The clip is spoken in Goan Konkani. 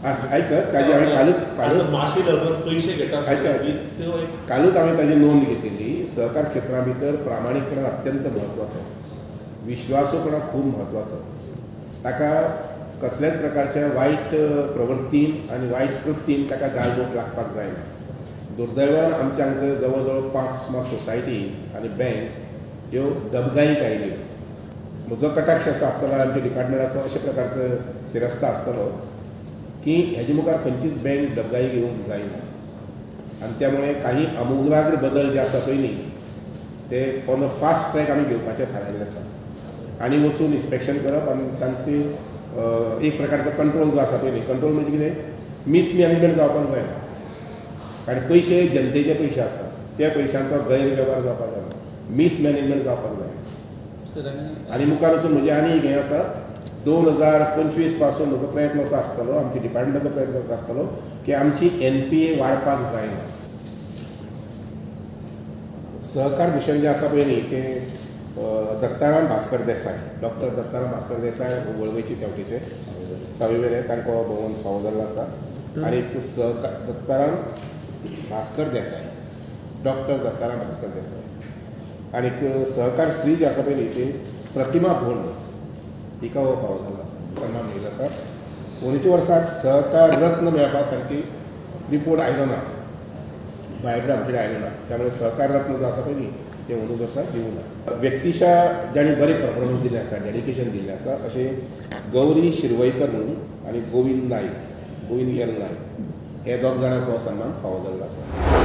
आयकत ताजी हांवें कालूच कालूच माशी पयशे घेतात, कालूच हांवें ताजी नोंद घेतिल्ली. सहकार क्षेत्रा भितर प्रामाणीकपणा अत्यंत म्हत्वाचो, विश्वासूपणा खूब म्हत्वाचो. ताका कसल्याच प्रकारच्या वायट प्रवृत्तीन आनी वायट कृत्तीन ताका गालबोट लागपाक जायना. दुर्दैवान आमच्या हांगसर जवळ जवळ 5 सुमार सोसायटीज आनी बँक्स ह्यो डबघाईक आयल्यो. म्हजो कटाक्ष असो आसतलो, आमच्या डिपार्टमेंटाचो अशा प्रकारचो सिरस्ता आसतलो की हेजे मुखार खंयचीच बँक डबघाई घेवंक जायना. आनी त्यामुळे काही आमूलाग्र बदल जे आसा पळय न्ही ते ऑन अ फास्ट ट्रॅक आमी घेवपाचें थारायल्लें आसा. आनी वचून इन्स्पेक्शन करप आनी तांची एक प्रकारचो कंट्रोल जो आसा पळय न्ही, कंट्रोल म्हणजे कितें, मिसमॅनेजमेंट जावपाक जायना. कारण पयशे जनतेचे पयशे आसतात, त्या पयशांचो गैरवेव्हार जावपाक जायना, मिसमॅनेजमेंट जावपाक जायना. आनी मुखार वचून म्हजें आनी एक हें आसा, 2025 पासून म्हजो प्रयत्न असो आसतलो, आमच्या डिपार्टमेंटाचो प्रयत्न असो आसतलो की आमची NPA वाडपाक जायना. सहकार भूषण जें आसा पळय न्ही तें दत्ताराम भास्कर देसाय, डॉक्टर दत्ताराम भास्कर देसाय वळवयचे तेवटेचे सावयवेरें, तांकां भोवमान फावो जाल्लो आसा. आनी सहकार दत्ताराम भास्कर देसाय, डॉक्टर दत्ताराम भास्कर देसाय. आनीक सहकार स्त्री जी आसा पळय न्ही ती प्रतिमा धोंड, हिका हो फावो जाल्लो आसा, सन्मान मेळिल्लो आसा. अंदूच्या वर्साक सहकार रत्न मेळपा सारकी रिपोर्ट आयलो ना, बायोडेटा आमचे आयलो ना, त्यामुळे सहकार रत्न जो आसा पळय न्ही ते अंदू वर्साक दिवंक ना. व्यक्तिशा जांणी बरें परफॉर्मन्स दिल्लें आसा, डेडिकेशन दिल्लें आसा, अशें गौरी शिरवयकर म्हणून आनी गोविंद नायक, गोविंद एल नायक, हे दोग जाणांक हो सन्मान फावो जाल्लो आसा.